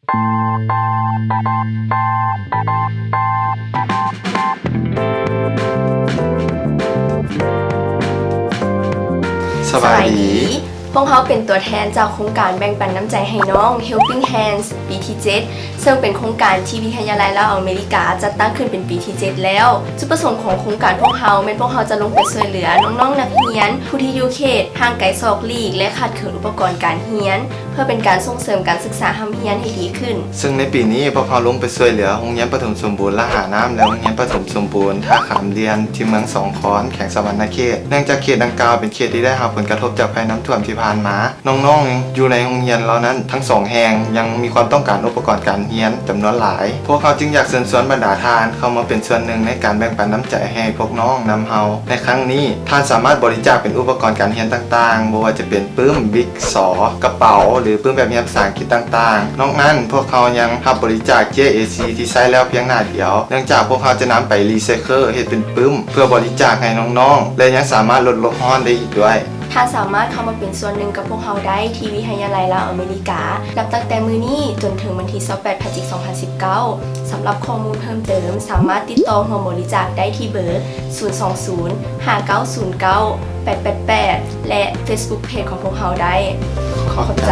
ສະບາຍດີ. ພວກເຮົາເປັນຕົວແທນຈາກໂຄງການແບ່ງປັນນ້ຳໃຈໃຫ້ນ້ອງ Helping Hands ປີທີເຈັດ ເຊິ່ງເປັນໂຄງການທີ່ວິທະຍາໄລລາວອາເມລິກາຈັດຕັ້ງຂຶ້ນເປັນປີທີເຈັດແລ້ວ. ຈຸດປະສົງຂອງໂຄງການພວກເຮົາແມ່ນພວກເຮົາຈະລົງໄປຊ່ວຍເຫຼືອນ້ອງໆນັກຮຽນ ຜູ້ທີ່ຢູ່ເຂດຫ່າງໄກສອກຫຼີກ ແລະ ຂາດເຂີນອຸປະກອນການຮຽນ ເພື່ອເປັນການສົ່ງເສີມການສຶກສາຮ່ຳຮຽນໃຫ້ດີຂຶ້ນ. ເຊິ່ງໃນປີນີ້ພວກເຮົາລົງໄປຊ່ວຍເຫຼືອໂຮງຮຽນປະຖົມສົມບູນລະຫານ້ຳ ແລະ ໂຮງຮຽນປະຖົມສົມບູນທ່າຂາມດ່ຽນ ທີ່ເມືອງສອງຄອນ ແຂວງສະຫວັນນະເຂດ. ເນື່ອງຈາກເຂດດັ່ງກ່າວເປັນເຂດທີ່ໄດ້ຮັບຜົນກະທົບຈາກໄພນ້ຳຖ້ວມທີ່ຜ່ານມາ, ນ້ອງໆຢູ່ໃນໂຮງຮຽນເຫຼົ່ານັ້ນທັງສອງແຫ່ງຍັງມີຄວາມຕ້ອງການອຸປະກອນການຮຽນຈຳນວນຫຼາຍ. ພວກເຮົາຈຶ່ງຢາກເຊີນຊວນບັນດາທ່ານເຂົ້າມາເປັນສ່ວນໜຶ່ງໃນການແບ່ງປັນນ້ຳໃຈໃຫ້ພວກນ້ອງນຳເຮົາໃນຄັ້ງນີ້. ທ່ານສາມາດບໍລິຈາກເປັນອຸປະກອນການຮຽນຕ່າງໆ, ບໍ່ວ່າຈະເປັນປຶ້ມ, ບິກ, ສໍ, ກະເປົາ ຫຼື ປຶ້ມແບບຮຽນພາສາອັງກິດຕ່າງໆ. ນອກນັ້ນ, ພວກເຮົາຍັງຮັບບໍລິຈາກເຈ້ເອຊີທີ່ໃຊ້ແລ້ວພຽງໜ້າດຽວ, ເນື່ອງຈາກພວກເຮົາຈະນຳໄປຣີໄຊເຄິນເຮັດເປັນປຶ້ມ ເພື່ອບໍລິຈາກໃຫ້ນ້ອງໆ ແລະ ຍັງສາມາດລົດໂລກຮ້ອນໄດ້ອີກດ້ວຍ. ທ່ານສາມາດເຂົ້າມາເປັນສ່ວນໜຶ່ງກັບພວກເຮົາໄດ້ທີ່ວິທະຍາໄລລາວອາເມລິກາ ນັບຕັ້ງແຕ່ມື້ນີ້ຈົນເຖິງວັນທີຊາວແປດ ພະຈິກ ສອງພັນສິບເກົ້າ. ສຳລັບຂໍ້ມູນເພີ່ມເຕີມ ສາມາດຕິດຕໍ່ຮ່ວມບໍລິຈາກໄດ້ທີ່ເບີ ສູນສອງສູນ ຫ້າເກົ້າສູນເກົ້າ ແປດແປດແປດ ແລະ Facebook Page ຂອງພວກເຮົາໄດ້. ຂອບໃຈ.